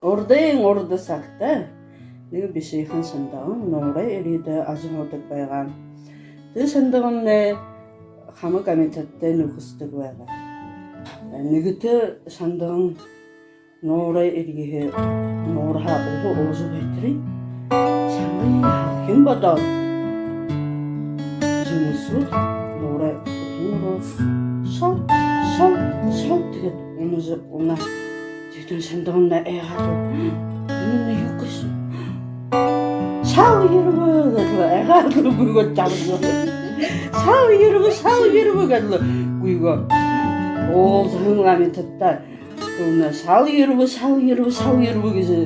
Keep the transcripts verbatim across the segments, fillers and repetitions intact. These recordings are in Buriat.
Урдын урда сагта нэгэ бишыхан шандаган нуурай эрьедэ ажаһуудаг байгаа. Тэрэ шандаган нэ хамаг амитадтай нүхэсэдэг байгаа. Нэгэтэ шандаган нуурай эрьеһээ нуурһаа уһа уужа байтарынь, шанга һалхин бодоод, жэмэсүүд нуурай уһан руу шал, шал, шал тиигээд унажа унаа. Тиихэдэнь шандаган нэ айгаад: «Энэ нэ юу гээшэб?» «Шал ерэбэ», — гээд лэ айгаад лэ гүйгөө жабжа. «Шал ерэбэ, шал ерэбэ», — гээд лэ гүйгөө. Уулзаһан амитадта: «Тэнэ шал ерэбэ, шал ерэбэ, шал ерэбэ», — гэжэ.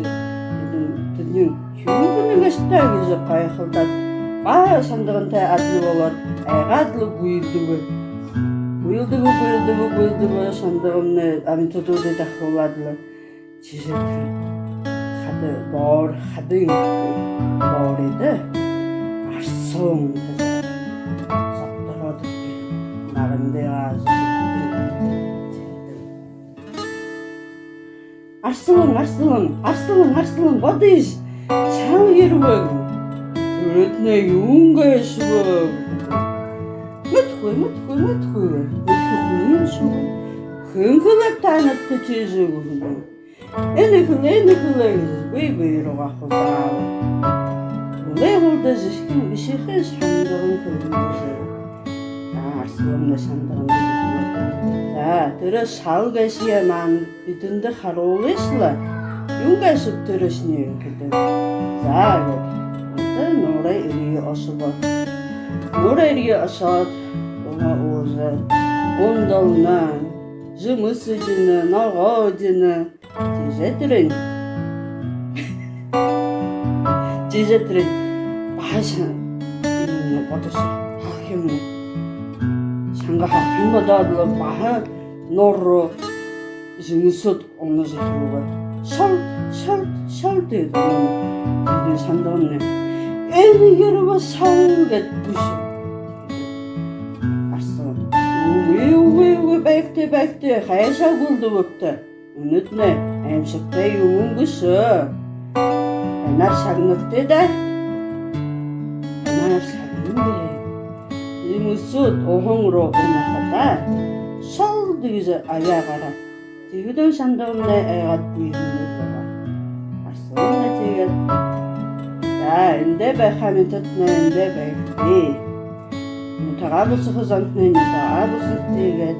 Тэдэнь: «Юун гэнэ гээшэб даа», — гэжэ гайхалдаад, баһа шандагантай адли болоод, айгаад лэ гүйлдэбэ. Гүйлдэбэ, гүйлдэбэ, гүйлдэбэ, шандаган нэ амитадуудые дахуулаад лэ, тиижэ тэрэ хада боор-, хадын бооридо арсалан зогтороод, нарандаа ажаһуудаг. «Арсалан, арсалан, арсалан, арсалан, бодыш, шал ерэбэ». «Тэрэтнай юун гээшэб?» «Мэдэхэгүй, мэдэхэгүй, мэдэхэгүй. Мэдэхэгүй юм шуу. Хэн хэлэб таанадта тиижэ?» «Энэ хэлээ, энэ хэлээ», — гэжэ бэе бэе руугаа хулдаа. Хүлеэһэн хүлдөө жэшхэн бишыхан шандаган хэлэһэн гэжэ. За, арсалан нэ шандаганда хэлээ: «За, тэрэ шал гээшые манай бидэндэ харуулыш лэ. Юун гээшэб тэрэшни?» — гэдэг. «За», — гээд, одоо нуурай эрье ошобо. Нуурай эрье ошоод, уһа уужа, ундална, жэмэс эдинэ, ногоо эдинэ. Тиижэ тэрэнь, тиижэ тэрэнь баһа шан-, юумэн бодожо, һалхинмнай, шанга һалхин бодоод лэ, баһа нуур руу жэмэсүүд унажа ерэбэ. Шал, шал, шал тиигээд унана. Тиихэдэнь шандаган нэ: «Энэ ерэбэ шал», — гээд гүйшэ. Арсалан: «Үгы, үгы, үгы, байгты, байгты, хайшаа гүйлдэбэбта? Энэтнай аймшагтай юумэн бэшэ. Энээн шагнагты даа». Энээн шагнана. Жэмэсүүд уһан руу унахадаа, шал гэжэ абяа гараа. Тиихэдэнь шандаган нэ айгаад гүйһэн байгаа. Арсалан нэ тиигээд: «За, эндэ байха амитадтнай эндэ байгты. Нютагаа бусаха зонтнай нютагаа бусагты», — гээд,